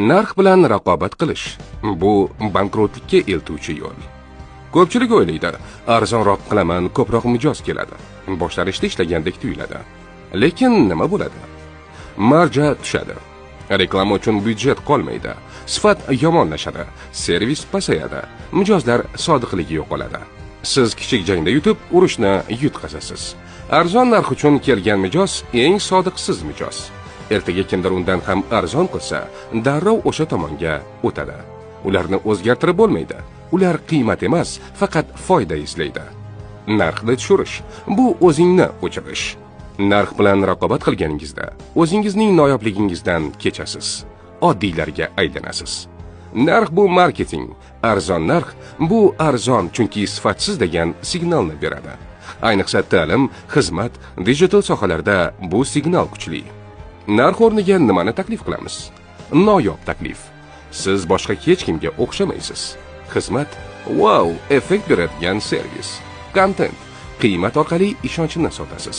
Narx bilan raqobat qilish bu bankrotlikka eltuvchi yo'l. Ko'pchilik o'ylaydi, arzonroq qilaman, ko'proq mijoz keladi. Boshlanishda ishlagandek tuyuladi. Lekin nima bo'ladi? Marja tushadi. Reklama uchun byudjet qolmaydi. Sifat yomonlashadi, servis pasayadi, mijozlar sodiqligi yo'qoladi. Siz kichik jangda yutib, urushni yutqazasiz. Arzon narx uchun kelgan mijoz eng sodiqsiz mijoz. Ertaga kimdir undan ham arzon qilsa, darrov o'sha tomonga o'tadi. Ularni o'zgartirib bo'lmaydi. Ular qiymat emas, faqat foyda izlaydi. Narxni tushirish bu o'zingni o'chirish. Narx bilan raqobat qilganingizda o'zingizning noyobligingizdan kechasiz. Oddiylarga aylanasiz. Narx bu marketing. Arzon narx bu arzon chunki sifatsiz degan signalni beradi. Ayniqsa ta'lim, xizmat, digital sohalarda bu signal kuchli. Narx o'rniga nimani taklif qilamiz? Noyob taklif. Siz boshqa hech kimga o'xshamaysiz. Xizmat, wow, effekt beradigan servis. Kontent, qiymat orqali ishonchni sotasiz.